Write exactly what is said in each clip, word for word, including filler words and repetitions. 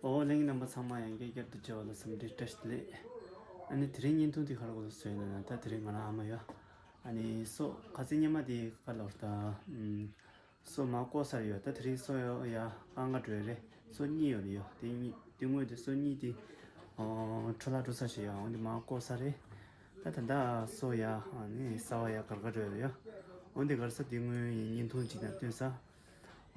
ཨོ་གླེང་རྣམ་པ་ཚང་མ་ཡང་བསྐྱར་བསྐྱར་དུ་མཇལ་བ་ལ་འཚམས་འདྲི་བཀྲ་ཤིས་བདེ་ལེགས། ཨ་ནི་དེ་རིང་བརྙན་ཐུང་འདི་ག་རེ་གོ་ལ་བཟོས་ཡོད་ན་ད་དེ་རིང་ང་རང་ཨ་མ་ཡོད། ཨ་ནི་སོ་ཁ་སང་སྔོན་མ་དེ་ག་ལབ་ར་ད། ཨུམ། སོ་མར་བཀོག་ཚར་ཡོད། ད་དེ་རིང་སོ་ཡོད་ཡ་ཨང་ག་འགྲོ་ཡ་རེད། སོ་གཉིས་ཡོད་རེད་ཡོད། དེ་གཉིས་དེ་དངོས་དེ་སོ་གཉིས་དེ་ཨོ་འཕྲོ་བརླག་འགྲོ་ས་ཞིག་ཡོད། འོན་ཏེ་མར་བཀོག་ཚར་རེད། ད་ད་ད་སོ་ཡ་ཨ་ནི་གསར་པ་ཡ་གར་གར་འགྲོ་ཡ་རེད་ཡོད། འོན་ཏེ་གར་ས་དེ་དངོས་ཡིན་བརྙན་ཐུང་ཅིག་ནང་སྟོན་ས།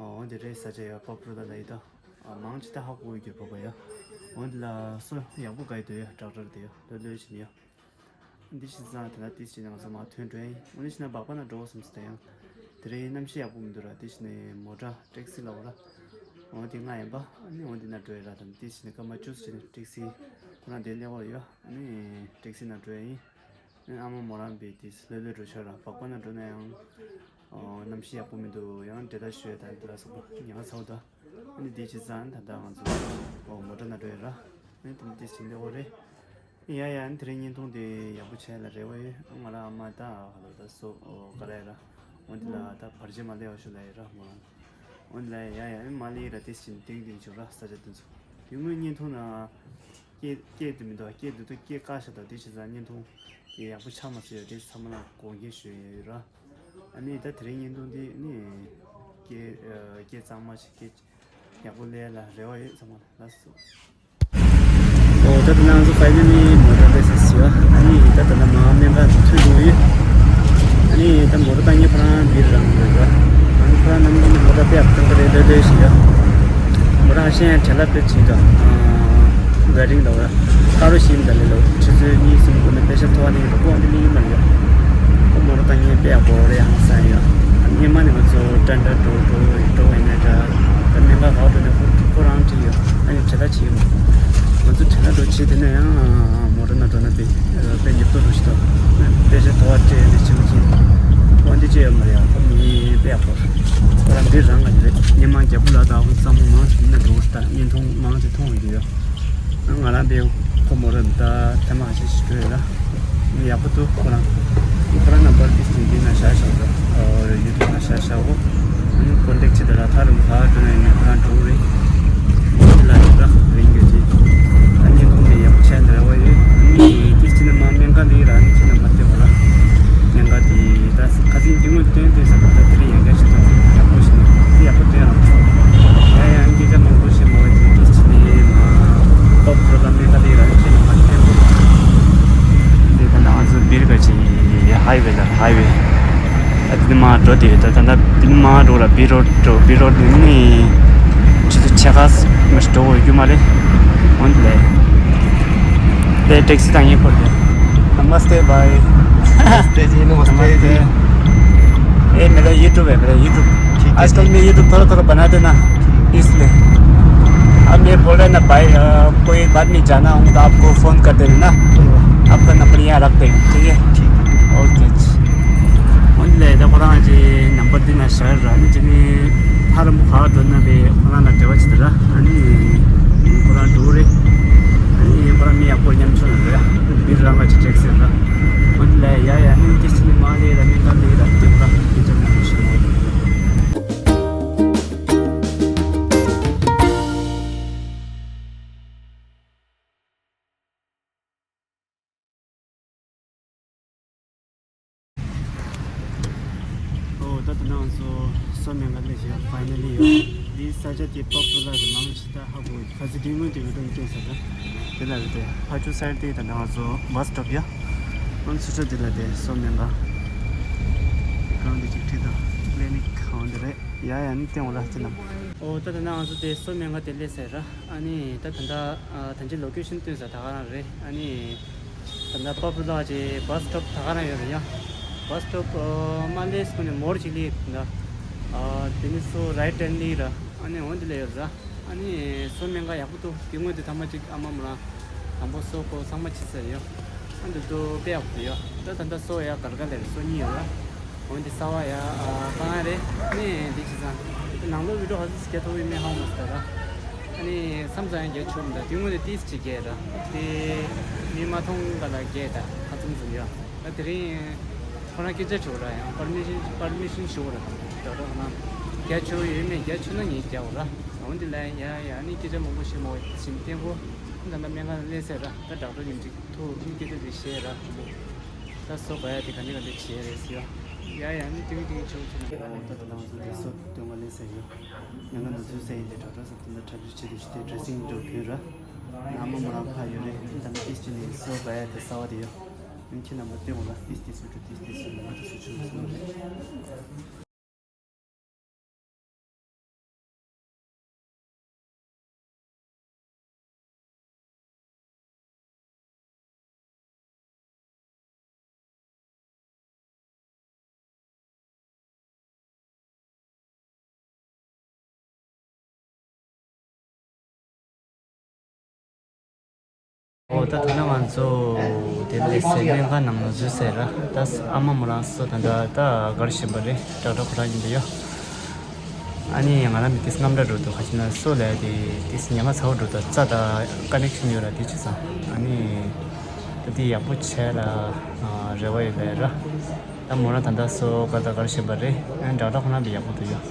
འོ་འདི་རེད་ས་ཆ་ཡ་པ་པུ་ལ་ལ་ཡི་ད། མང་ཆེ་ད་ཧ་གོ་གི་གྱུར་པ་པ་ཡ། འོ་འདི་ལ་སོ་ཡག་པོ་ག་ཡི་དོ་ཡ་ཀྲག་ཀྲག་དེ་ཡ་ལོས་ལོས་བྱིན་ཡ། འདི་ཤི་ཙང་དེ་ལ་ཏིས་བྱིན་ན་ང་ཚོ་མ་ཐོན་འགྲོ་ཡིན། འོ་འདི་ཤི་ན་སྦག་པ་ན་འགྲོ་བསམ་སི་ད་ཡང་། དེ་རེད་གནམ་གཤིས་ཡག་པོ་མི་འདུག་ར། ཏིས་བྱིན་ནས་མོ་ཊ་ཊེག་སི་ལ་འོ་ར། འོ་འདི་ང་ཡིན་པ་ཨ་ནི་འོ་འདི་ན་འགྲོ་ཡ་ར་དང་ཏིས་བྱིན་ནས་སྐར་མ་བཅུ་ཙམ་བྱིན་ནས་ཊེག་སི་ཁོ་རང་དེ་སླེབས་འོ་ཡ་ཨ་ནི་ཊེག་སི་ན་འགྲོ་ཡ་ཡིན། ཨ་མ་མོ་རང་པའི་དེ་ལྷོད་ལྷོད་འགྲོ་ཤག་ར། སྦག་པ་ན་འགྲོ་ན་ཡང་ཨོ་གནམ་གཤིས་ཡག་པོ་མི་འདུག་ཡང་འབྲེལ་ཐག་ཞུ་ཡ་དང་དེ་ལ་སོགས་པ་ཉེན་ཁ་ཚ་བོ་འདུག་ཨ་ནི་དེ་བྱས་ཙང་ད་ལྟ་ང་ཚོ་ཨོ་མོ་ཊ་ན་འགྲོ་ཡ་ར། ཨ་ནི་དེ་ནི་དེ་བྱིན་འདི་འོ་རེད། ཡ་ཡ་ཨ་ནི་དེ་རིང་བརྙན་ཐུང་དེ་ཡག་པོ་བྱས་ལ་རེ་བ་ཡོད། ང་ར་ཨ་མ་ད་ཧ་ལོ་ད་སོ་ཨོ་ག་ར་ཡ་ར། འོ་འདི་ལ་ད་བར་ཆད་མ་སླེབས་པ་ཞུ་ལ་ཡ་ར་མོ་རང་། འོ་འདི་ལ་ཡ་ཡ་ཨ་ནི་མ་སླེབས་ར་དེ་བྱིན་ཏིང་ཏིང་བྱུང་ར་ས་ཆ་དེ་ཚོ་དེ་སྔོན་བརྙན་ཐུང་ན། སྐད་སྐད་དེ་མི་འདུག་སྐད་འདུག་ཏུ་སྐད་བཀག་ཤག་ད་དེ་བྱས་ཙང་བརྙན་ཐུང་དེ་ཡག་པོ་ཆགས་མ་སོང་ཡ། དེ་ཚང་མ་ལ་དགོངས་འགལ་ཞུ་ཡ་ཡོད་ར། ཨ་ནི་ད་དེ་རིང་བརྙན་ཐུང་དེ་ནི་སྐད་སྐད་གཙང་མ་ཞིག་སྐད་ཡག་པོ་ལས་ལ་རེ་བ་ཡོད་ཚང་མ་ལ་ལགས་སོ། ཨོ་ད་ད་ང་ཚོ་ཕའི་ནལ་ལི་མོ་ཊ་ལས་སི་ཡོད། ཨ་ནི་ད་ད་ལ་མ་སྨན་ཁང་ཐུག་འགྲོ་ཡོད། ཨ་ནི་ད་མོ་ཊ་བཏང་ཉེ་ཁོ་རང་བིར་རང་འགྲོ་ཡོད། ཨ་ནི་ཁོ་རང་ནམ་རྒྱུན་མོ་ཊ་དཔེ་ཡག་པོ་གཏོང་གི་རེད་ལོས་ལོས་ཞིག་ཡོད། མོ་ཊ་ཨ་ཤེ་ཡང་བྲེལ་བ་དཔེ་བྱེད་དོ། ཝེ་རིང་དང་ཀ་རོ་ཤིན་ད་ལེ་ལོ་ཆུ་ཚོད་གཉིས་གསུམ་སྒོ་ནས་དཔེ་ཤ་མཐོ་བ་ནས་འགྲོ་ཁོ་འདི་ལི་ཡིན་མ་ཡོད། ཁོ་མོ་ཊ་བཏང་ཉེ་དཔེ་ཡག་པོ་རེད་ཨང་སང་ཡོད། ཨ་ནི་སྔོན་མ་ནས་ང་ཚོ་ཏྲན་ཏྲ་འགྲོ་འགྲོ་འགྲོ་ཡིན་ན་འདྲ། ད་སྨན་ཁང་ག་པར་འགྲོ་ནས་ཁོ་ཁོ་རང་བྲིས་ཡོད། ཨ་ནི་བྲེལ་བ་བྱེད་ཀྱི་མ། ང་ཚོ་བྲེལ་བ་འགྲོ་བྱེད་དེ་ན་ཡང་མོ་ཊ་ནང་འགྲོ་ན་དཔེ་དཔེ་ཉེ་པོ་འགྲོ་ཞིག་དང་། དཔེ་ཆ་དོ་བ་སྤྲད་ནས་བྱེད་མི་བྱེད། ཁོ་འདི་བྱེད་ཡོད་མ་རེད་ཡ། ཁོ་མི་དཔེ་ཡག་པོ། ཁོ་རང་འདི་རང་ག་རེད། སྔོན་མ་རྒྱ་བོད་ལ་ད་ཁོ་བསམ་བློ་མང་ཞིག་ན་འགྲོ་ཞིག་དང་བརྙན་ཐུང་མང་ཞིག་མཐོང་ཡོད་ཡ། ང་རང་དཔེ་ཁོ་མོ་ར་ད་ཐ་མ་ཞིག་ཞིག་འགྲོ་ཡོད་ལ། ཡག་པོ་འདུག་ཁོ་རང་། ཁོ་རང་ནམ་བར་དེ་བཞིན་འདི་ན་བཞག་བཞག་འདུག་ཡུ་ཊུབ་ན་བཞག་བཞག་གོ། ཨ་ནི་ཀོན་ཊེག་བྱེད་དེ་ལ་ཐག་རིང་ག་འགྲོ་ན་ཡིན་ན་ཁོ་རང་འགྲོ་གི་རེད། འོ་དེ་ལ་ཡོད་ར་རིང་གི་རྗེས། ཨ་ནི་ཁོང་གི་ཡག་པོ་བྱས་འདི་ར་བ་ཡོད། ཨ་ནི་དེ་བཞིན་ན་མ་སྨན་ཁང་འདི་ར་ཨ་ནི་ཁྱེད་ན་མ་བལྟས་བ་ར། སྨན་ཁང་དེ་ད་ཁ་སང་དེ་སྔོན་སྟོན་སྟོན་ས་ད་དེ་རིང་ཡང་འགའ་ཞིག་འདུག་ཡག་པོ་ཞིག་འདུག་དེ་ཡག་པོ་སྟོན་ར། ཡ་ཡ་སྐད་ཆ་མང་པོ་ཞིག་མ་བ་དེ་དེ་བཞིན་ནི་མ་པོ་པོ་ལ་སྨན་ཁང་འདི་ར་ཨ་ནི་ཁྱེད་ན་མ་བལྟས་བ་ར། འདི་ད་ང་ཚོ་བིར་ག་ཅི་ཧའི་ཝེ་ལ་ཧའི་ཝེ། ཨ་དེ་མ་འགྲོ་དེ་ད་ད་ད་དེ་མ་འགྲོ་ལ་བིར་རོ་འགྲོ་བིར་རོ་དེ་ནི་ཆུ་ཚོད་ཕྱེད་ཀ་མ་ཞིག་འགྲོ་དགོས་རྒྱུ་མ་རེད། འོན་ཏེ་ལས་དེ་ཊེག་སི་དང་ངེད་ཁོར་དེ། नमस्ते भाई। नमस्ते जी, नमस्ते जी। ये मेरा यूट्यूब है, मेरा यूट्यूब। ठीक है, आजकल ठीक। मैं यूट्यूब थोड़ा थोड़ा बना देना, ठीक। इसलिए। अब मैं बोल रहा ना भाई, अ, कोई बाद में जाना हो तो आपको फोन कर देना ना। ठीक है। आपका नंबर यहाँ रख देंगे, ठीक है? ठीक है। ओके जी। འོན་ཏེ་ད་ཁོ་རང་གི་ནམ་བར་འདི་ན་ཤར་ར་ནི་ཅི་ནི་ཧ་རམ་བུ་ཁ་བར་འགྲོ་ན་བས་ཁོ་རང་ལ་འབྲེལ་བ་བྱེད་དུ་ར། ཨ་ནི་ཁོ་རང་འགྲོ་རེད། ཨ་ནི་ཁོ་རང་མི་ཡག་པོ་མཉམ་ཆུང་རེད། བིར་རང་ག་ཅི་ཊེག་སི་ར། འོན་ཏེ་ལ་ཡ་ཡ་ནི་ཏི་སི་ནི་མ་ལེ་ར་ནི་ག་ལེ་ར་ཏི་ར་ཏི་ཏི་ར་ནི་ཤི་མོ། ཨོ་ད་ད་ནང་སོ་སོ་མེ་ང་ལེ་ཞེས་ཕའི་ནལ་ལི་ཡོད། འདི་ས་ཆ་དེ་པོ་པུ་ལར་མང་ཆེ་ད་ཧ་གོ་ཁ་ཚི་དེ་སྔོན་དེ་བི་ཏོན་ཅན་ས་ད་དེ་ལ་རེད་དེ་ཕ་ཆུ་སར་དེ་ད་ནང་སོ་བ་སི་ཊོབ་ཡ། ཨོན་སུ་ཆ་དེ་ལ་དེ་སོ་མེ་ང་གང་དེ་ཅིག་ཁྲིད་དང་ཀླི་ནིག་ཁང་དེ་རེད་ཡ། ཡ་ནི་སྟེང་འོ་ལ་ཅི་ནམ། ཨོ་ད་ད་ནང་སོ་དེ་སོ་མེ་ང་དེ་ལེ་ཟེར་ར། ཨ་ནི་ད་ད་ད་ད་ཅི་ལོ་ཀེ་ཤན་སྟོན་ས་ད་ག་རང་རེད། ཨ་ནི་ད་ད་པ་པུ་ལ་ཅི་བ་སི་ཊོབ་ད་ག་རང་ཡོད་རེད་ཡ། བ་སི་ཊོབ་མ་ལེ་སི་ཁོ་ནི་མོར་ཅི་ལི་ད་དེ་ནི་སོ་རའིཊ་ཧེན་ལི་ར། ཨ་ནི་འོན་དེ་ལེ་ཡོད་ར། ཨ་ནི་སོ་མེ་ང་ཡག་པོ་འདུག་དེ་སྔོན་དེ་ཐ་མ་ཅིག་ཨ་མ་མོ་རང་དང་པོ་སོ་ཁོ་ཚང་མ་ཕྱི་ས་ཡོད། ཨ་འདི་ཚོ་དཔེ་ཡག་པོ་ཡོད། ད་ད་ལྟ་སོ་ཡ་གར་ག་ལེར་སོ་གཉིས་ཡོད་ར། འོན་ཏེ་ས་བ་ཡ་ཨ་པང་རེད། ནས་འདི་ཅི་ཙང་ནང་ལོ་བི་ཌིའོ་ཧ་ཟིག་རྒྱ་ཐོག་བི་མེ་ཧང་མ་སྟ་ར། ཨ་ནི་བསམ་ཙང་ཡང་རྒྱ་ཆུག་མ་ད་དེ་སྔོན་དེ་ཏིས་ཅིག་རྒྱ་ར། དེ་མི་མ་མཐོང་ག་ལ་རྒྱ་ད་ཁ་ཙུམ་ཙུམ་ཡོད། ད་དེ་རིང་ཁོ་རང་སྐད་ཆ་ཆོག་ར་ཡང་པར་མི་ཤན་པར་མི་ཤན་ཞུ་ར་དང་ད་ར་ཁོ་རང་རྒྱ་ཆུག་ཡོད་མེད་རྒྱ་ཆུག་ན་ངས་རྒྱ་འོ་ར། འོན་ཏེ་ལན་ཡང་ཡང་ནི་སྐད་ཆ་མང་པོ་བཤད་མ་བྱིན་ཏེ་གོ། ད་ལྟ་སྨན་ཁང་སླེབས་ཚར་ར། ད་ཌོག་ཊར་ཉིན་གཅིག་ཐུག་ནི་སྐད་ཆ་དེ་བཤད་ར། ད་གསོ་དགོས་ཡ་དེ་ག་འདྲ་ག་འདྲ་བྱས་རེད་ཟེར་ཡ། ཡང་ཡང་ནི་ཏིང་ཏིང་ཆུང་ཆུང་། ད་ལྟ་ང་ཚོ་དེ་གསོ་སྟོན་པ་སླེབས་ཚར་ཡོད། ང་ང་ཚོའི་སའི་དེ་ཌོག་ཊར་ཟེར་དེ་འདྲ་གྲ་སྒྲིག་བྱེད་དུ་ཞིག་དེ་ཌེ་རེ་སིང་འགྲོ་གིན་ར། ཨ་མ་མོ་རང་ཕར་ཡོད་རེད། ད་ནི་ཏིས་ཅི་ནི་གསོ་དགོས་ཡ་དེ་གསར་པ་དེ་ཡོད། ཁྱེད་རྣམ་པ་སྟོན་འོང་ལ། ཏིས་ཏིས་སུ་འགྲོ། ཏིས་ཏིས་སུ་འགྲོ། ང་ཚོ་སུ་ཆུང་སུ་རེད། ཨོ་ད་ད་ནང་ང་ཚོ་དེ་ལས་སེ་སྨན་ཁང་ནང་ལ་འཛུལ་ཚར་ར། ད་ཨ་མ་མོ་རང་སོ་ད་ད་ད་གར་བཞིན་པ་རེད། ཌོག་ཊར་ཁོ་རང་ཡིན་པ་ཡོད། ཨ་ནི་ང་རང་མི་དེ་སྔམ་འདྲ་འགྲོ་འདུག་ག་ཅི་ན་སོ་ལས་དེ་དེ་ཉི་མ་ཚ་བོ་འགྲོ་འདུག་རྩ་དང་ཀ་ནེག་ཤན་ཡོད་ར། དེ་བྱས་ཙང་ཨ་ནི་ད་དེ་ཡག་པོ་བྱས་ལ་རེ་བ་ཡོད་ལས་ར། ད་མོ་རང་ད་ལྟ་སོ་ག་ད་གར་བཞིན་པ་རེད། ཨ་ནི་ཌོག་ཊར་ཁོ་རང་དཔེ་ཡག་པོ་འདུག་ཡོད།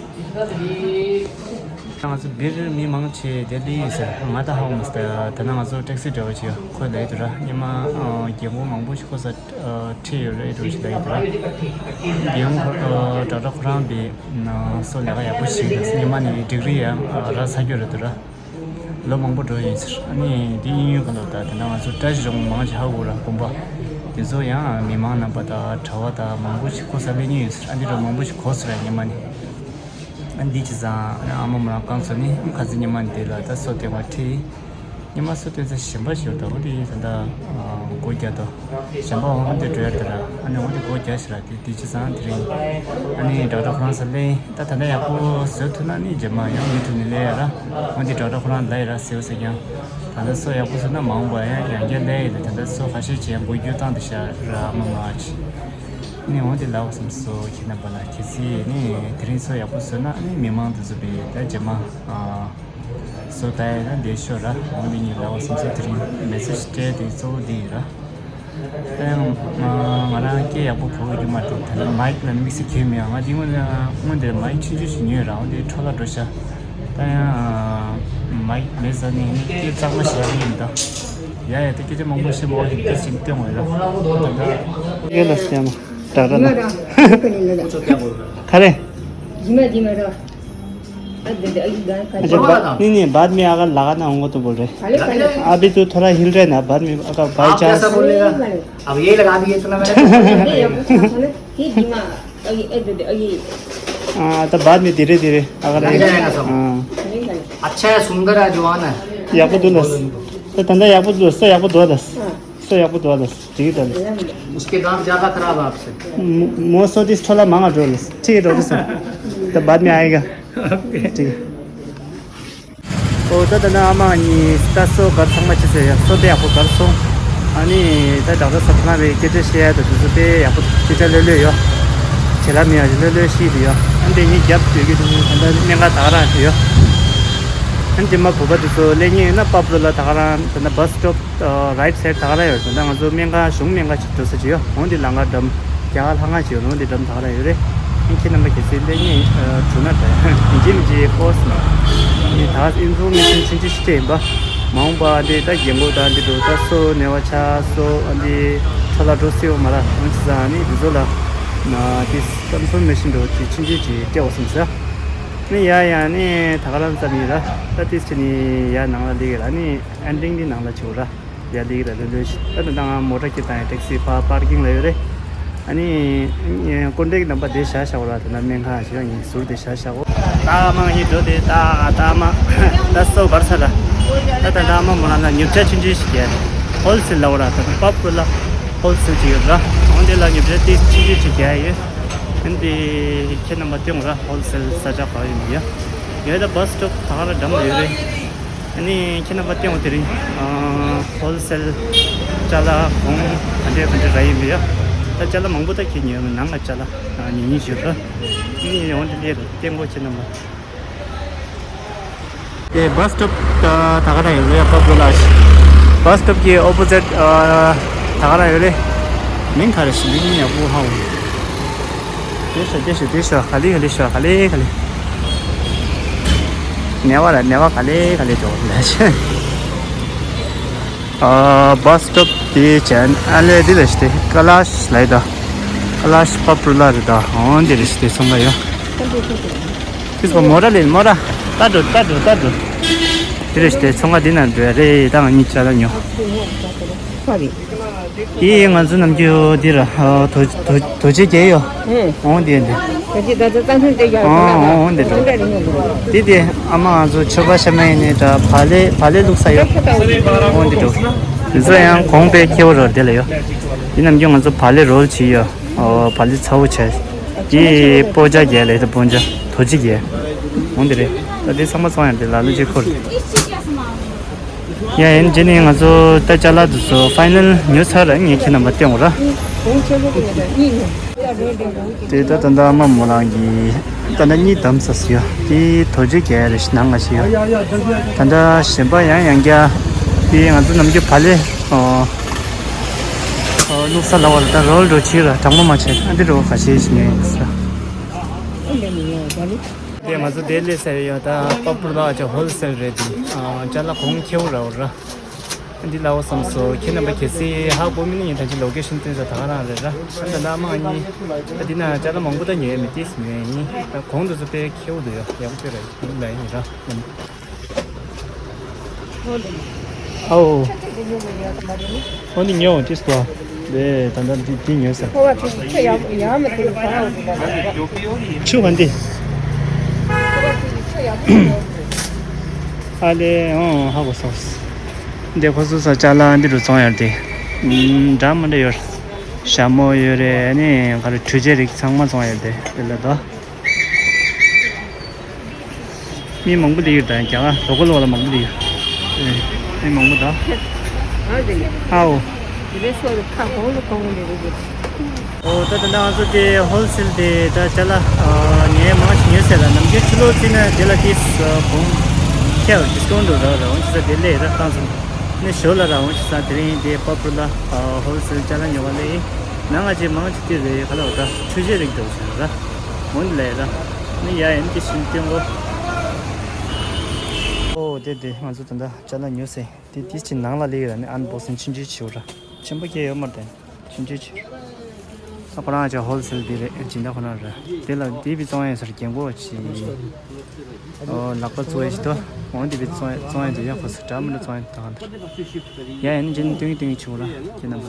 ང་ཚོ་སྦིར་མི་མང་ཆེ་དེ་ལི་ཡོད་ཟེར། ང་ད་ཧ་གོ་མ་སོང་། ད་ད་ནང་ང་ཚོ་ཊེག་སི་ཌ་རའི་ཝར་ཅིག་ཡོད། ཁོས་ལབ་ཡོད་དུ་ར། སྔོན་མ་རྒན་གོག་མང་པོ་ཞིག་ཁོ་ས་ཁྲིད་ཡོད་རེད་འགྲོ་ཞིག་ལབ་ཡོད་དུ་ར། རྒན་གོག་ཌོག་ཊར་ཁོ་རང་དཔེ་སོ་ལས་ཀ་ཡག་པོ་བྱེད་ཀྱི་འདུག་སྔོན་མ་ནས་ཌིག་རི་ཡང་རག་ཚར་རྒྱུ་རེད་དུ་ར། ལོ་མང་པོ་འགྲོ་ཡིན་ཟེར། ཨ་ནི་འདི་དབྱིན་ཡུལ་ག་ལོ་ད་དེ་ན་ང་ཚོ་བཀྲ་ཤིས་རོང་མང་ཆེ་ཧ་གོ་ར། དགོན་པ་དེ་ཚོ་ཡང་མི་མང་རྣམ་པ་དང་གྲྭ་བ་དང་མང་པོ་ཞིག་ཁོ་ས་སླེབས་མྱོང་ཡོད་ཟེར། ཨ་འདི་རུ་མང་པོ་ཞིག་གོ་ཟེར་ར་སྔོན་མ་ནས། ཨ་འདི་བྱས་ཙང་ཨ་མ་མོ་རང་གང་ཚོ་ནི་ཁ་སང་སྔོན་མ་ནས་དེ་ལ་ད་སོ་སྟོན་པ་ཁྲིད། སྔོན་མ་སོ་སྟོན་ས་གཞན་པ་ཞིག་ཡོད། ད་འོ་དེ་ད་ལྟ་སྒོ་རྒྱག་དོ། གཞན་པ་འོ་དེ་འགྲོ་ཡ་དེ་ར། ཨ་ནི་འོ་དེ་སྒོ་རྒྱག་ཤི་ར། དེ་དེ་བྱས་ཙང་དེ་རིང་ཨ་ནི་ཌོག་ཊར་ཁོ་རང་ས་སླེབས། ད་ད་ལྟ་ཡག་པོ་བཟོ་ཐུབ་ན་ནི་རྗེས་མ་ཡང་ཡུ་ཊུབ་ནས་སླེབས་ཡ་ར། འོ་དེ་ཌོག་ཊར་ཁོ་རང་ལབ་ཡ་ར་ཟེར་བ་ཟེར་ཀྱང་། ད་ལྟ་སོ་ཡག་པོ་བཟོ་ན་མ་འོངས་པ་ཡང་ཡང་བསྐྱར་སླེབས་ཡ་ལ། ད་ལྟ་སོ་ཁ་ཤས་ཅིག་ཡང་སྒོ་རྒྱུ་བཏང་དེ་ཤ་ར། ཨ་མ་མ་ཅི་ནི་འོ་དེ་ལབ་བསམ་སོ། ཁྱེད་རྣམ་པ་ལ་གལ་སྲིད་ནི་དེ་རིང་སོ་ཡག་པོ་བཟོ་ན་ནི་མི་མང་དེ་ཚོ་བས་ད་རྗེས་མ་ཨ། སོ་ད་ཡ་ན་བསྡད་ཤོག་ར། འོ་འདི་ཉིད་ལ་འོ་སེམས་གསོ་དེ་རིང་མེ་སེ་ཇི་སྤྲད་དེ་གཙོ་བོ་འདི་ཡིན་ར། ད་ཡང་ང་རང་སྐད་ཡག་པོ་གོ་གི་མ་འདུག་ད་ནི་མའིག་ལ་དམིགས་བསལ་གྱོན་མེད། ང་འདི་སྔོན་སྔོན་དེར་མའིག་ཆུང་ཆུང་ཞིག་ཉོས་ར། འོ་འདི་འཕྲོ་བརླག་འགྲོ་ཤག་ད་ཡང་མའིག་མེད་ཟ་ནི་སྐད་གཙང་མ་ཞིག་ཡག་ཡིན་ད། ཡ་ཡ་ད་སྐད་ཆ་མང་པོ་བཤད་མ་འོ་ཞིག་སྐད་ཞིག་སྟོན་འོས་ར། ད་ད་ཡོད་ལ་སེམས་དྲག་ར་ན། ག་རེ། नहीं, नहीं, बाद में अगर लगाना होगा तो बोल रहे। अभी तो थोड़ा हिल रहे ना, बाद में अगर बाई चांस। अब यही लगा दिए इतना मैंने। हाँ, तो बाद में धीरे धीरे अगर। लग जाएगा सब। हाँ। अच्छा है, सुंदर है, जवान है। याकू दुलस। तो तंदा याकू दुलस, तो याकू दुलस। सो याकू दुलस। ठीक है। उसके दांत ज्यादा खराब है आपसे। मोसो दिस थोड़ा महंगा दुलस। ठीक है, दुलस। तो बाद में आएगा। ठीक है। ཨོ་ད་ད་ནི་ཨ་མ་གཉིས་ད་སོ་གར་ཚང་མ་ཅི་ཟེར་ཡ། སོ་དེ་ཡག་པོ་གར་སོང་། ཨ་ནི་ད་ཌོག་ཊར་སོ་ཁོ་རང་བའི་སྐད་ཆ་བཤད་ཡ་ད་དུ་སོ་དཔེ་ཡག་པོ་སྐད་ཆ་ལོས་ལོས་ཡོད། བྱེད་ལ་མི་ཡ་ཞིག་ལོས་ལོས་ཤིག་དུ་ཡོད། ཨ་འདི་གཉིས་རྒྱབ་སྡོད་ཀྱི་འདུག་ད་ལྟ་གནད་འགག་ད་ག་རང་ཞིག་ཡོད། ཨ་འདི་མ་བུ་པ་དུ་སོ་ལེ་ཉིན་ཡོད་ན་པ་པུ་ལ་ད་ག་རང་ད་ལྟ་བྷ་སི་སི་ཊོབ་རའིཊ་སའིཌ་ད་ག་རང་ཡོད། ད་ལྟ་ང་ཚོ་སྨན་ཁང་གཞུང་སྨན་ཁང་ཞིག་འགྲོ་ས་ཅིག་ཡོད། འོང་འདི་ལམ་ཁ་འགྲམ། རྒྱ་གར་ལྷ་ཁང་ཞིག་ཡོད་ནོ་འདི་འགྲམ་ད་ག་རང་ཡོད་རེད། ཨིན་ཁྱེད་རྣམ་པ་གལ་སྲིད་སླེབས་ཉེན་འགྲོ་ན་འདྲ་ཡིན་གྱི་མི་གྱི་ཕོ་སི་ན། ཨིན་ད་ཨིན་ཕོར་མེ་ཤན་ཆུང་ཆུང་ཞིག་སྤྲད་ཡིན་པ། མ་འོངས་པ་འདི་ད་རྒན་གོག་ད་འདི་འགྲོ་ད་སོ་ནས་བ་ཆ་སོ་འདི་ཁྲོ་ལ་འགྲོ་སྲིད་འོ་མ་ར་འོན་ཅི་ཟ་ནི་འདི་ཚོ་ལ་ན་འདི་ཨིན་ཕོར་མེ་ཤན་འགྲོ་ཅི་ཆུང་ཆུང་ཅིག་སྤྲད་འོ་སེམས་ས། ནི་ཡ་ཡ་ནི་ད་ག་རང་ཙམ་ཡིན་ར། ད་ཏིས་ཆེ་ནི་ཡ་ནང་ལ་ལིག་ར་ནི་ཨན་ཌིང་འདི་ནང་ལ་ཆུ་ར། ཡ་ལིག་ར་ལོས་ལོས་ཤི། ད་ད་ང་མོ་ཊ་ཁྱེར་དང་ཊེག་སི་ཕ་པར་ཀིང་ལ་ཡོད་རེད། ཨ་ནི་ཀོན་ཊེག་ནམ་བར་དེ་བཞག་བཞག་ར། ད་ན་སྨན་ཁང་ཞིག་ཡིན་ཟུར་དེ་བཞག་བཞག་གོ། ད་མ་ཡིན་འགྲོ་དེ་ད་ད་མ་ད་སོ་བར་ས་ར། ད་ད་ད་མ་མོ་ན་ན་ཉོ་ཆ་ཆུང་ཆུང་ཞིག་རྒྱག་རེད། ཧོལ་སེལ་ལ་འོ་ར། ད་ད་པབ་ཀུ་ལ་ཧོལ་སེལ་ཅིག་ཡོད་ར། འོན་དེ་ལ་ཉོ་ཆ་དེ་ཆུང་ཆུང་ཞིག་རྒྱག་ཡོད། ཨ་ནི་དེ་ཁྱེད་རྣམ་པ་སྟོན་ར། ཧོལ་སེལ་ས་ཆ་ག་ཡིན་ཡ། ཡོད་ད་བྷ་སི་སི་ཊོབ་ད་ག་ར་འགྲམ་ལ་ཡོད་རེད། ཨ་ནི་ཁྱེད་རྣམ་པ་སྟོན་འོ་དེ་རིང་ཧོལ་སེལ་ཅ་ལག་གོང་ག་འདྲས་ག་འདྲས་ར་ཡིན་པས་ཡ། ད་ཅ་ལག་མང་པོ་ད་ཁྱེད་ཉོས་ནང་ལ་ཅ་ལག་ཉིན་ཉིན་ཞུ་ར། ཨ་ནི་འོ་དེ་ལས་ར་སྟོན་གོ་ཁྱེད་རྣམ་པ། དེ་བྷ་སི་སི་ཊོབ་ད་ད་ག་ར་ཡོད་རེད། པ་པུ་ལ་བྷ་སི་སི་ཊོབ་ཀྱི་ཨོ་པོ་ཟིཊ་ད་ག་ར་ཡོད་རེད། མིང་ག་རེ་ཞིག་མིང་ཡག་པོ་ཧ་གོ། དེ་ཤ་དེ་ཤ་དེ་ཤ་ག་ལེ་ག་ལེ་ཤ་ག་ལེ་ག་ལེ། ནེ་བ་ར་ནེ་བ་ག་ལེ་ག་ལེ་འགྲོ་ལ་ཤེ། ཨ་བཱས་སི་ཊོབ་དེ་ཅན་ཨ་ལེ་དེ་ལ་ཤི་ཏེ་ཀ་ལཱཤ་ལ་ཡི་ད། ཀ་ལཱཤ་པ་པུ་ལ་རི་ད་འོན་དེ་ལ་ཤི་ཏེ་ཚོང་ཁང་ཡོད། ཁྱེད་ཚོ་མོ་ར་ལེན་མོ་ར། ལྟ་འགྲོ་ལྟ་འགྲོ་ལྟ་འགྲོ། དེ་རེ་ཞིག་དེ་ཚོང་ཁང་འདི་ན་འགྲོ་ཡ་རེད། ད་ང་གཉིས་ཅ་ལག་ཉོ། ཧ་རེད། ཡིས་ང་ཚོ་ནམ་རྒྱུན་འདི་ར་རྡོ་རྗེ་རྒྱལ་ཡོ། ཨོང་དེ་འདི། རྡོ་རྗེ་ད་ཚོ་གཙང་ཆུ་དེ་ཡ་ཨོང་ཨོང་འདི་འགྲོ། འདི་དེ་ཨ་མ་ང་ཚོ་ཆོས་པ་ཤ་མ་ཡིན་ནི་འདྲ་བག་ལེབ་བག་ལེབ་བླུགས་ས་ཡོ། ཨོང་འདི་འགྲོ། འདི་ཚོ་ཡང་གོང་པའི་ཁེ་བོ་རོ་དེ་ལ་ཡོ། འདི་ནམ་རྒྱུན་ང་ཚོ་བག་ལེབ་རོལ་བྱེད་ཡོ། བག་ལེབ་ཚ་བོ་བྱས། དེ་སྤོ་ཇ་རྒྱལ་ལས་དེ་སྤོ་ཇ་རྡོ་རྗེ་རྒྱལ། འོང་དེ་རེད། ད་དེ་ཚང་མ་ཚོང་ཡང་དེ་ལ་ལུ་ཅིག་ཁུར། ཡ་ཡིན་རྗེས་ནས་ང་ཚོ་ད་ཅ་ལག་དེ་ཚོ་ཕའི་ནལ་ཉོས་ཚར་ར། ངས་ཁྱེད་རྣམ་པ་སྟོན་འོང་ར། དེ་ད་ད་ལྟ་ཨ་མ་མོ་རང་གིས་ད་ལྟ་གཉིད་དམ་ས་སུ་ཡོད་དེ་རྡོ་རྗེ་རྒྱལ་རེ་ཞིག་ནང་ང་ཞིག་ཡོད། ད་ལྟ་གཞན་པ་ཡང་ཡང་རྒྱ་དེ་ང་ཚོ་ནམ་རྒྱུན་བག་ལེབ་ཨོ་ཨོ་བླུགས་ས་ལ་བ་ལ་ད་རོལ་འགྲོ་ཕྱིར་ར་དྲང་པོ་མ་བྱས་ཨ་འདི་རོ་ག་ཤེས་ཤིག་ཉོས་ཡིན་ས་ར། དེ་ང་ཚོ་དེ་ལས་ཟེར་ཡོད་ད་པ་པུར་ལ་ཅིག་ཧོལ་སེལ་རེད་དེ། ཨ་ཅ་ལག་གོང་ཁེ་བོ་ར་བོ་ར། འདི་ལ་འོ་བསམ་སོ་ཁྱེད་རྣམ་པ་གལ་སྲིད་ཧ་གོ་མིན་ན་ཡིན་ད་ཅི་ལོ་ཀེ་ཤན་སྟོན་ས་ད་ག་རང་རེད་ར། ཨ་ད་ལ་མ་གཉིས་ད་འདི་ན་ཅ་ལག་མང་པོ་ད་ཉོས་མི་ཏིས་ཉོས་ཡིན་ད་གོང་དུ་ཚོ་དཔེ་ཁེ་བོ་འདུག་ཡ་ཡག་པོ་དཔེ་ར་ཡིན་ལ་ཡིན་ར། ཨའོ། ཨོ་ནི་ཉོ་ཏིས་ཏོ། དེ་ད་ད་འདི་འདི་ཉོས་ས། ཁོ་བ་ཚོ་ཁྱོད་ཡག་ཡག་མ་ཐུབ་པ། ཆུ་ག་འདི། ཨ་ལེ་ཨོ་ཧ་གོ་སོང་། འདི་ཁོ་ཚོ་ས་ཅ་ལག་འདི་རུ་བཙོང་ཡར་དེ། འདྲ་མི་འདྲ་ཡོད། ཞྭ་མོ་ཡོད་རེད་ཨ་ནི་ག་རེ་འཕྲུལ་ཆས་རིགས་ཚང་མ་བཙོང་ཡར་དེ་དེ་ལ་དོ། མི་མང་པོ་སླེབས་ཡོད་ད་རྒྱ་གར་ལོ་ཀལ་ལོ་ལ་མང་པོ་སླེབས་ཡོད། ཨེ། མི་མང་པོ་ད། ཨའོ། ཨོ་ད་ད་ང་ཚོ་དེ་ཧོལ་སེལ་དེ་ད་ཅ་ལག་ངས་མང་ཞིག་ཉོས་ཟེར་ལ་ནམ་རྒྱུན་ཕྱི་ལོགས་རྩིས་ན་དེ་ལ་ཏིས་གོང་ཁེལ་ཌི་སི་ཀའུན་ཊི་ར་ར་འོང་ཅི་ས་དེ་ལས་ར་ཁང་སོང་ནས་ཞོ་ལ་ར་འོང་ཅི་ས་དེ་རིང་དེ་པ་པུ་ལ་ཧོལ་སེལ་ཅ་ལག་ཉོ་བ་ལས་ནང་ང་ཅི་མང་ཅི་དེ་རེད་ག་ལ་འོ་ད་འཕྲུལ་ཆས་རིགས་འགྲོ་ཟེར་ར་འོང་ལས་ར་ནི་ཡ་ཡན་གྱི་ཤིན་ཏེ་ངོ་། ཨོ་དེ་དེ་ང་ཚོ་ད་ལྟ་ཅ་ལག་ཉོས་ཟེར། དེ་དེ་ཕྱི་ནང་ལ་སླེབས་ཡོད་ནི་ཨན་བོག་སིང་ཆུང་ཆུང་བྱེད་ར། ཆེན་པོ་སྐྱེས་ཡོད་མ་རེད། ཆུང་ཆུང་བྱེད། ད་ཁོ་རང་ཅག་ཧོལ་སེལ་དེ་རེད་སྦྱིན་བདག་ཁོ་རང་རེད། དེ་ལ་དེ་བི་བཙོང་ཡས་སར་རྒན་གོག་ཅིག་ཨོ་ལག་པ་བཙོ་ཡས་ཞིག་ཏོ། འོང་དེ་བི་བཙོང་བཙོང་ཡས་དེ་ཡང་ཁོ་སུ་འདྲ་མི་འདྲ་བཙོང་ཡས་དང་དེར། ཡ་ཡན་ཅན་ཏུང་ཏུང་བྱུང་ར་ཁྱེད་རྣམ་པ།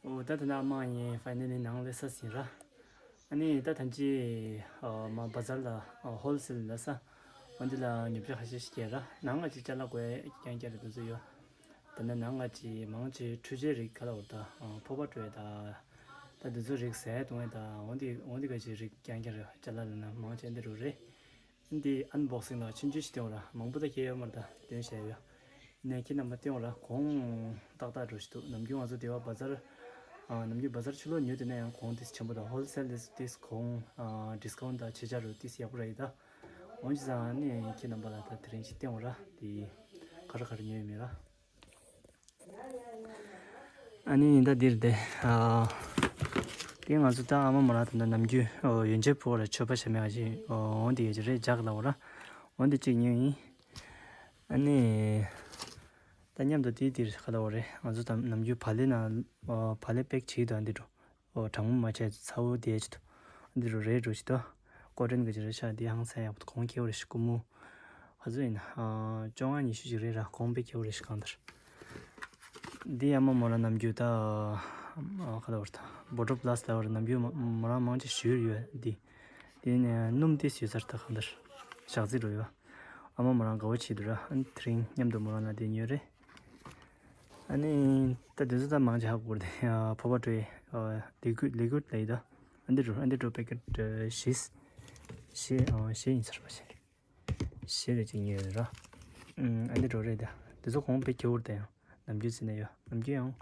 ཨོ་ད་ད་ན་མ་ཡིན་ཕའི་ནལ་ལི་ནང་སླེབས་ས་ཟིན་ར། ཨ་ནི་ད་ཐམས་ཅད་མ་བ་ཛར་ལ་ཧོལ་སེལ་ལ་ས་འོ་འདི་ལ་ཉོ་ཆ་ཁ་ཤས་ཤིག་སྐྱེལ་ར། ནང་ང་ཅི་ཅ་ལག་དགོས་རྐྱང་རྐྱང་རེད་འདུག་ཚོད་ཡོད། ད་ནི་ནང་ང་ཅི་མང་ཆེ་འཕྲུལ་ཆས་རིགས་ག་ལ་འོར་ད་ཕོར་པ་སྤྲོད་ད་ད་འདི་ཚོ་རིགས་ཟས་གཏོང་ཡས་ད་འོ་འདི་འོ་འདི་ག་ཅི་རིགས་རྐྱང་རྐྱང་རེད། ཅ་ལག་ལ་ན་མང་ཆེ་འདི་རུ་རེད། འདི་ཨན་བོག་སིང་ལ་ཆུང་ཆུང་ཞིག་སྟོན་ར། མང་པོ་ད་ཁྱེད་ཡོད་མ་རེད་ད་སྟོན་བྱས་ཡོད། ནས་ཁྱེད་རྣམ་པ་སྟོན་ར་གོང་ཏག་ཏག་འགྲོ་ཞིག་འདུག་ནམ་རྒྱུན་ང་ཚོ་སྡེ་བ་བ་ཛར་ནམ་རྒྱུན་བ་ཛར་ཕྱི་ལོགས་ཉོས་དེ་ན་ཡང་གོང་ཏིས་ཆེན་པོ་དང་ཧོལ་སེལ་ཏིས་ཏིས་གོང་ཌི་སི་ཀའུན་ཊི་དང་ཆེ་ཆ་རུ་ཏིས་ཡག་པོ་ར་ཡི་ད། འོན་ཅི་ཙང་ནི་ཁྱེད་རྣམ་པ་ལ་ད་དེ་རིང་ཞིག་སྟོན་ར་དེ་ག་རེ་ག་རེ་ཉོས་ཡོད་མེད་ར། ཨ་ནི་ད་འདིར་དེ། ཨ། དེ་ང་ཚོ་ད་ཨ་མ་མོ་རང་དང་ད་ནམ་རྒྱུན་ཨོ་ཡོན་ཆབ་ཕོ་ར་མཆོད་པ་བྱ་མེད་ཨ་ཅེ་ཨོ་འོན་ཏེ་ཡོད་ཅེ་རེད་ཇག་ལ་འོ་ར། འོན་ཏེ་གཅིག་ཉོས་ཡིན། ཨ་ནི། ད་མཉམ་དུ་དེ་འདིར་ག་ལ་འོ་རེད། ང་ཚོ་ད་ནམ་རྒྱུན་བག་ལེབ་ནང་ཨོ་བག་ལེབ་པེག་བྱེད་ཀྱི་འདུག་ཨ་འདི་འགྲོ། ཨོ་གྲང་མོ་མ་བྱས་ཚ་བོ་དེ་ཅི་ཐུ། འདི་རུ་རེད་འགྲོ་ཅི་ཐུ། ཀོ་ཊོན་གི་ཅི་རེད་ཤག་འདི་ཧང་སང་ཡག་པོ་གོང་ཁེ་བོ་རེད་ཤག་སྐུ་མོ། ག་ཚོད་ཡིན་ན། ཨ་བཅོ་ལྔ་ཉི་ཤུ་ཅིག་རེད་ར་གོང་དཔེ་ཁེ་བོ་རེད་ཤག་གང་ལྟར། འདི་ཡ་མ་མོ་ར་ནམ་རྒྱུན་ད། ཨ་ག་ལ་བར་ད་བོ་ཊོ་པ་ལ་སི་ལ་བར་ནམ་རྒྱུན་མོ་རང་མང་ཆེ་ཞུས་ཡོད་འདི། དེ་ནས་སྣུམ་ཏིས་ཡོད་ཚར་ད་གང་ལྟར། ཞག་རྩི་འགྲོ་ཡོད། ཨ་མ་མོ་རང་དགའ་བོ་བྱེད་འདུག་ར། ཨ་ནི་དེ་རིང་མཉམ་དུ་མོ་རང་ལ་དེ་ཉོས་རེད། ཨ་ནི་ད་དེ་ཚོ་ད་མང་ཆེ་ཧ་གོ་རེད། ཕོར་པ་སྤྲོད་ཡས་ལི་ཀུ་ལི་ཀུ་ལ་ཡི་ད། ཨ་འདི་འགྲོ་ཨ་འདི་འགྲོ་པེ་ཀེ་ཊི་བཞི། བཞི་ཨ་བཞི་ཡིན་ཚར་བ་བཞི། བཞི་རེ་གཅིག་ཉོས་ཡོད་ར། ཨ་འདི་འགྲོ་རེད་ད། དེ་ཚོ་གོང་དཔེ་ཁེ་བོ་རེད་ད་ཡང་། ནམ་རྒྱུན་ཟིན་ན་ཡོད། ནམ་རྒྱུན་ཡང་།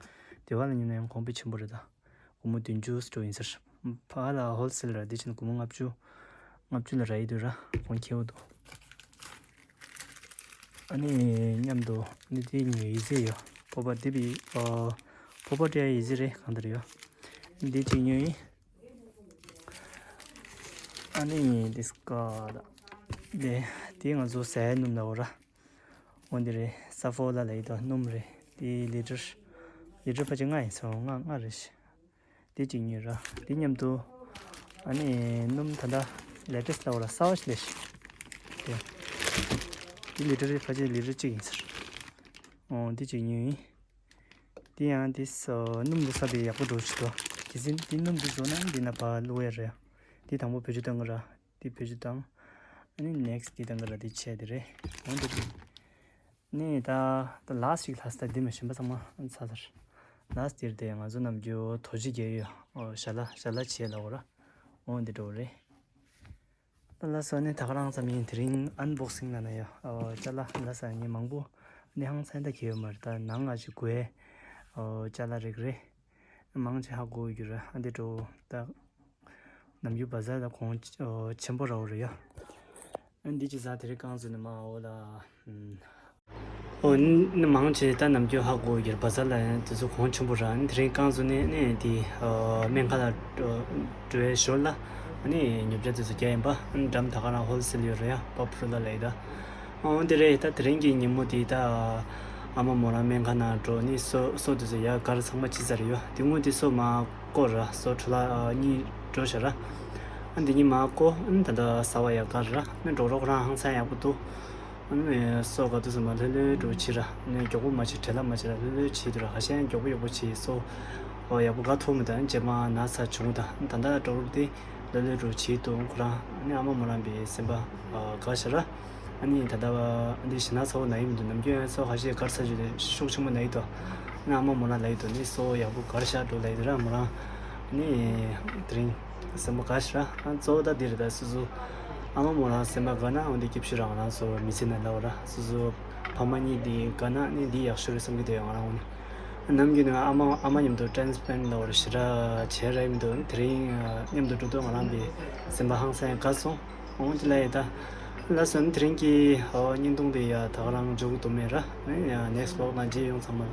དེ་བ་ལ་ཉོས་ན་ཡང་གོང་དཔེ་ཆེན་པོ་རེད་ད། སྒོར་མོ་བདུན་ཅུ་སྤྲོད་ཡིན་ཟེར། ཕ་ལ་ཧོལ་སེལ་ར་དེ་ཕྱིན་སྒོར་མོ་ལྔ་བཅུ། ལྔ་བཅུ་ལ་ར་ཡི་དུས་ར་གོང་ཁེ་བོ་འདུག་ཨ་ནི་མཉམ་དུ་ནི་དེ་ཉོས་ཡི་ཟེར་ཡོད། ཕོར་པ་དེ་བི་ཨ་ཕོར་པ་སྤྲད་ཡི་ཟེར་རེད་གང་ལྟར་ཡོད། འདི་གཅིག་ཉོས་ཡིན། ཨ་ནི་དིས་ཀ་ད། དེ་ དེ་ང་ཚོ་ཟས་སྣུམ་ལ་འོ་ར། འོ་འདི་རེད། ས་ཕོ་ལ་ལ་ཡི་དོ་སྣུམ་རེད། དེ་ལི་ཊར་ལི་ཊར་ཕལ་ཆེར་ལྔ་ཡིན་སོང་། ལྔ་ལྔ་རེད་ཤག་དེ་གཅིག་ཉོས་ར། དེ་མཉམ་དུ་ཨ་ནི་སྣུམ་ད་ལྟ་ལེ་ཊེ་སི་ལ་འོ་ར་གསར་པ་ཞིག་སླེབས་ཤག་དེ་དེ་ལི་ཊར་ཕལ་ཆེར་ལི་ཊར་གཅིག་ཡིན་ཟེར། འོ་དེ་གཅིག་ཉོས་ཡིན། དེ་ཡང་དེ་ས་སྣུམ་འདི་ས་དེ་ཡག་པོ་འགྲོ་ཆེད་དོ། དེ་ཚིན་དེ་སྣུམ་འདི་བཟོ་ན་འདི་ན་ཕར་བླུག་ཡ་རེད། དེ་དང་པོ་བེད་སྤྱོད་བཏང་གི་ར། དེ་བེད་སྤྱོད་བཏང་། ཨ་ནི་ནེག་སི་དེ་བཏང་གི་ར། དེ་ཆེ་དེ་རེད། འོ་འདི་དེ་ནས་ད་ད་ལ་སི་ཅིག་ལྷག་ས་ད་འདི་མ་གཞན་པ་ཚང་མ་ཚར་ཚར། ལ་སི་དེར་དེ་ང་ཚོ་ནམ་རྒྱུན་དོ་ཅི་རྒྱལ་ཡོད། ཨོ་ཞལ་ལག་ཞལ་ལག་བྱེད་ལ་འོ་ར། འོ་འདི་འགྲོ་རེད། ད་ལ་སོ་ནི་ད་ག་རང་ཙམ་ཡིན། དེ་རིང་ཨན་བོག་སིང་ལ་ན་ཡ། ཨོ་ཅ་ལག་ལ་ས་ནི་མང་པོ་ནི་ཧང་སང་ད་གི་ཡོད་མ་རེད། ད་ནང་ང་ཅིག་དགོས། ཨོ་ཅ་ལག་རིགས་རེད། མང་ཆེ་ཧ་གོ་གི་རེད། ཨ་འདི་འགྲོ་ད། ནམ་རྒྱུན་བ་ཟ་ད་གོང་ཆེན་པོ་ར་བ་རེད་ཡ། ཨ་འདི་ཅི་ཟ་དེ་རིང་རྐང་བཙུགས་ནས་མ་འོ་ལ། ཨོ་ནི་མང་ཆེ་ད་ནམ་རྒྱུན་ཧ་གོ་གི་རེད། བ་ཟ་ལ་ཡང་དེ་ཚོ་གོང་ཆེན་པོ་ར། ཨ་ནི་དེ་རིང་རྐང་བཙུགས་ནས་ནས་དེ་སྨན་ཁང་ལ་འགྲོ་འགྲོ་བའི་ཞོར་ལ་ཨ་ནི་ཉོ་ཆ་དེ་ཚོ་རྒྱག་ཡིན་པ། ཨ་ནི་འགྲམ་ད་ག་རང་ཧོལ་སེལ་ཡོད་རེད་ཡ། པ་ཕུ་རུ་ལ་ལ་ཡི་ད། འོ་དེ་རེད། ད་དེ་རིང་གི་ཉིན་མོ་དེ་ད་ཨ་མ་མོ་རང་སྨན་ཁང་ནང་འགྲོ་ནི་སོ་སོ་དེ་ཚོ་ཡར་གར་ཚང་མ་ཕྱི་ཚར་ཡོད། དེ་སྔོན་དེ་སོ་མ་བསྐོར་ར། སོ་འཕྲོ་ལ་གཉིས་འགྲོ་ཤག་ར། ཨ་འདི་གཉིས་མ་བསྐོར། ཨ་ད་ད་ཟ་བ་ཡར་གར་ར། ཨ་འགྲོ་རོགས་རང་ཧང་སང་ཡག་པོ་འདུག་ཨ་སོ་ག་དུས་སོ་མ་ལྷོད་ལྷོད་འགྲོ་ཕྱི་ར། ཨ་མགྱོགས་པོ་མ་བྱེད། བྲེལ་བ་མ་བྱེད་ར། ལྷོད་ལྷོད་བྱེད་དུ་ར། ཧ་ཤང་མགྱོགས་པོ་མགྱོགས་པོ་བྱེད། སོ་ཡག་པོ་ག་ཐུབ་མི་ད། རྗེས་མ་ན་ཚ་བྱུང་ད། ད་ད་འགྲོ་རོགས་དེ། ལ་ལོས་འགྲོ་བྱེད་དུ་ཁོ་རང་ཨ་ནི་ཨ་མ་མོ་རང་པའི་སེམས་པ་དགའ་ཤག་ར། ཨ་ནི་ད་ལྟ་འདི་ཞེ་ན་ཚ་བོ་ན་ཡི་མི་འདུག་ནམ་རྒྱུན་ཚོ་ཁ་ཤས་གར་ས་ཞུ་དེ་ཤུགས་ཆེན་པོ་ན་ཡི་དོ། ཨ་ནི་ཨ་མ་མོ་རང་ལ་ཡི་དོ་ནི་སོ་ཡག་པོ་གར་ཤག་འགྲོ་ལ་ཡི་དོ་ར། མོ་རང་ཨ་ནི་དེ་རིང་སེམས་པ་དགའ་ཤག་ར། ཨ་གཙོ་བོ་ད་འདི་རེད། ད་སོ་སོ་ཨ་མ་མོ་རང་སེམས་པ་དགའ་ན་འོ་འདི་སྐྱིད་ཤོས་རང་རང་སོ་མི་ཚེ་ན་ལ་བ་ར། སོ་སོ་ཕ་མ་གཉིས་འདི་དགའ་ན་ནི་འདི་ཡག་ཤོས་རེད་བསམ་གི་འདུག་ཡང་རང་ངོ་ནས། ནམ་རྒྱུན་ནས་ཨ་མ་ཨ་མ་མཉམ་དུ་ཊེམ་སི་པེན་ཌི་ལ་བར་ཞེ་དྲག་བྱས་ར་ཡིན་འདུག་དེ་རིང་མཉམ་དུ་འགྲོ་དུས་ང་རང་གི་སེམས་པ་ཧང་སང་དགའ་སོང་། འོང་ཅི་ལ་ཡི་ད། ལ་སོན་དེ་རིང་གི་བརྙན་ཐུང་དེ་ཡ་ད་ག་རང་འཇོག་གི་འདུག་མེད་ར། ནེག་སི་ཊི་བི་ལོག་ནང་མཇལ་ཡོང་ཚང་མ།